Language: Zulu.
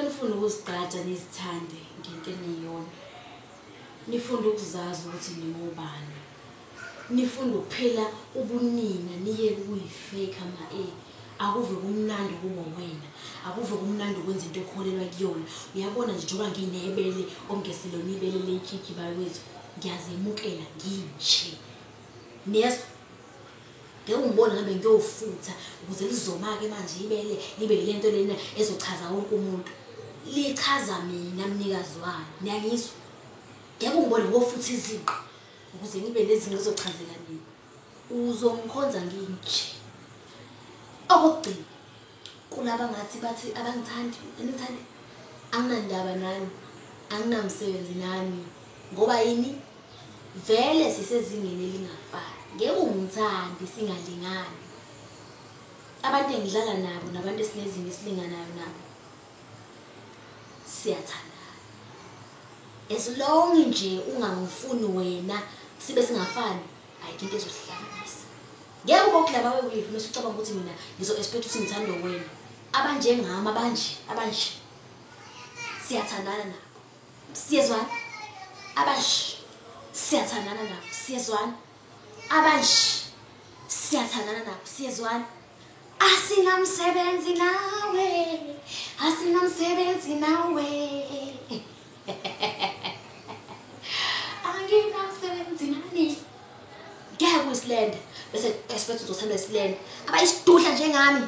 Ngicela nifunde ukuzigqaja nizithande ngento eniyona. Nifunde ukuzazi ukuthi ningobani. Nifunde ukuphila ubunina niyeke ukuyifake ama-A. Akuve kumnandi ukuba wena. Akuve kumnandi ukwenza into okholelwa kuyona. Uyabona nje njengoba nginebele okungesilona ibele ley'tshitshi bakwethu, ngiyazemukela nginje. Niyezwa? Ngeke ungibone ngihambe ngiyofutha ukuze lizoma-ke manje ibele libe yile nto lena ezochaza wonke umuntu. Lichaza mina mnikazi walo. Niyangizwa? Ngeke ungibone ngofutha izinqa ukuze ngibe nezinqa ezochazeka nina. Uzongikhonza nginje. Okokugcina, kulaba ngathi bathi abangithandi, aningithandi, anginandaba nani, anginamsebenzi nani. Ngoba yini? Vele sisezingeni elingafani. Ngeke ungithande singalingani. Abantu engidlala nabo nabantu esinezinga esilinganayo nabo siyathandana. As long nje ungangifuni wena sibe singafani, ayikho into ezosihlanganisa. Ngeke ube ukulaba weweave mase ucabanga ukuthi mina ngizo-expect ukuthi ngithandwe wena. Abanjengami abanje, abanje. Siyathandana nabo. Siyezwana. Abanje. Siyathandana nabo. Siyezwana. Abanje. Siyathandana nabo. Siyezwana. Asinamsebenzi nawe. Asinamsebenzi nawe. Anginamsebenzi nani. Ngeke uyisilenda bese expect uzothandwa isilenda. Abayisidudla njengami.